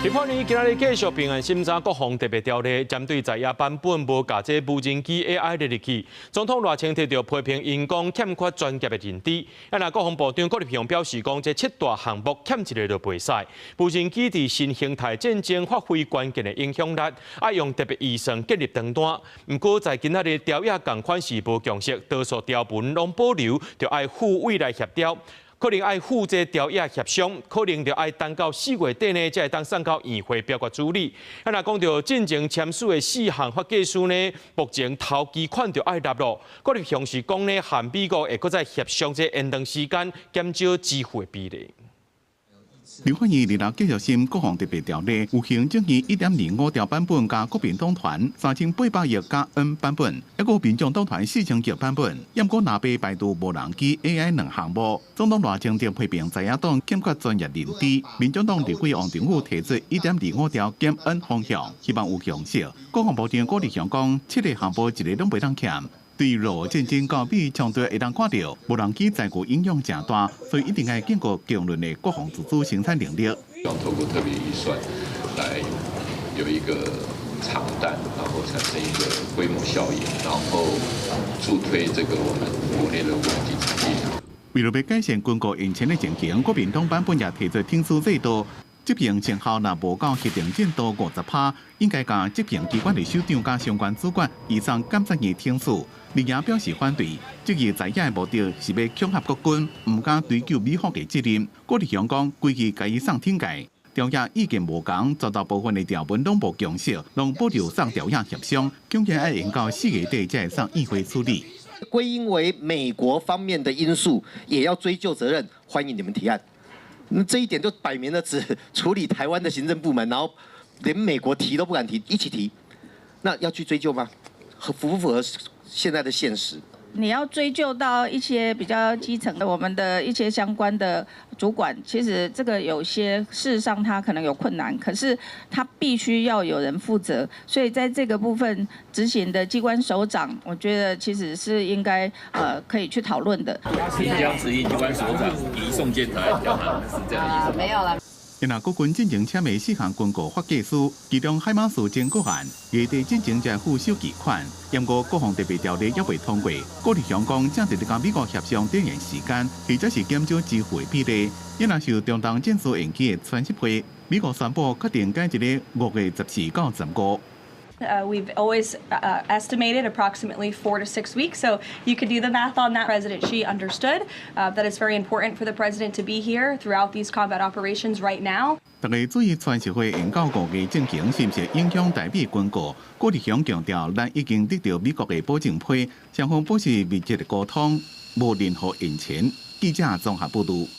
立法院今仔日繼續平案審查國防特別條例，針對在野版本無共這無人機 AI 列入去，總統賴清德就批評𪜶講欠缺專業的認知。啊，若國防部長郭立雄表示講，這七大項目欠一个就袂使。無人機佇新形態戰爭發揮關鍵的影響力，愛用特別預算建立帳單。毋過在今仔日條約仝款是無共識，多數條文攏保留，就愛赴未來協調。可能愛赴這條約協商，可能就愛等到4月底呢，才會當送到院會表決處理。啊，若講著進前簽署的四項發計書呢，目前頭期款就愛納入。郭立雄是講呢，和美國會閣再協商這延長時間，減少支付的比例。立法院二日繼續審國防特別條例，有行政院1.25條版本佮國民黨團3800億加 N 版本，抑閣有民眾黨團4000億版本。毋過若欲排除無人機 AI 兩項目，總統賴清德批評在野黨欠缺專業認知。民眾黨立委王定宇提出1.25條減 N 方向，希望有共識。國防部長郭立雄講，七个項目一个攏袂當欠。對俄烏戰爭佮美衝突會當看著，無人機在國影響誠大，所以一定愛建構強韌的國防自主生產能力。希望透過特別預算來有一個長單，然後產生一個規模效應，然後助推這個我們國內的無人機產業。為了欲改善軍購延遲的情形，國民黨版本也提出停輸制度。執行成效若無到核定進度50%，應該共執行機關的首長佮相關主管移送監察院懲處。綠營表示反對，質疑在野的目的是欲恐嚇國軍，毋敢追究美方的責任。郭立雄講，規矩共伊送懲戒，條約意見無仝，絕大部分的條文攏無共識，攏保留送條約協商，恐驚愛延到4月底才會送議會處理。歸因為美國方面的因素，也要追究責任，歡迎你們提案。那這一點就擺明了只處理台灣的行政部門，然後連美國提都不敢提，一起提，那要去追究嗎？符不符合現在的現實？你要追究到一些比較基層的，我們的一些相關的主管，其實這個有些事實上他可能有困難，可是他必須要有人負責，所以在這個部分執行的機關首長，我覺得其實是應該可以去討論的。你將執行機關首長移送監察院調查，是這樣的意思？沒有啦。若國軍進前簽的四項軍購發計書，其中海馬斯徵購案，月底進前才付首期款，毋過國防特別條例猶未通過。郭立雄講，正佇咧佮美國協商展延時間，或者是減少支付的比例。伊若受中東戰事延期的川習會，美國宣布確定改佇咧5月14到15。 We've always estimated approximately 4 to 6 weeks, so you could do the math on that. President Xi understood that it's very important for the president to be here throughout these combat operations right now. 大家注意川習會延到5月進行，是毋是影響台美軍購？郭立雄強調，咱已經得著美國的保證批，雙方保持密切的溝通，無任何延遲。記者綜合報導。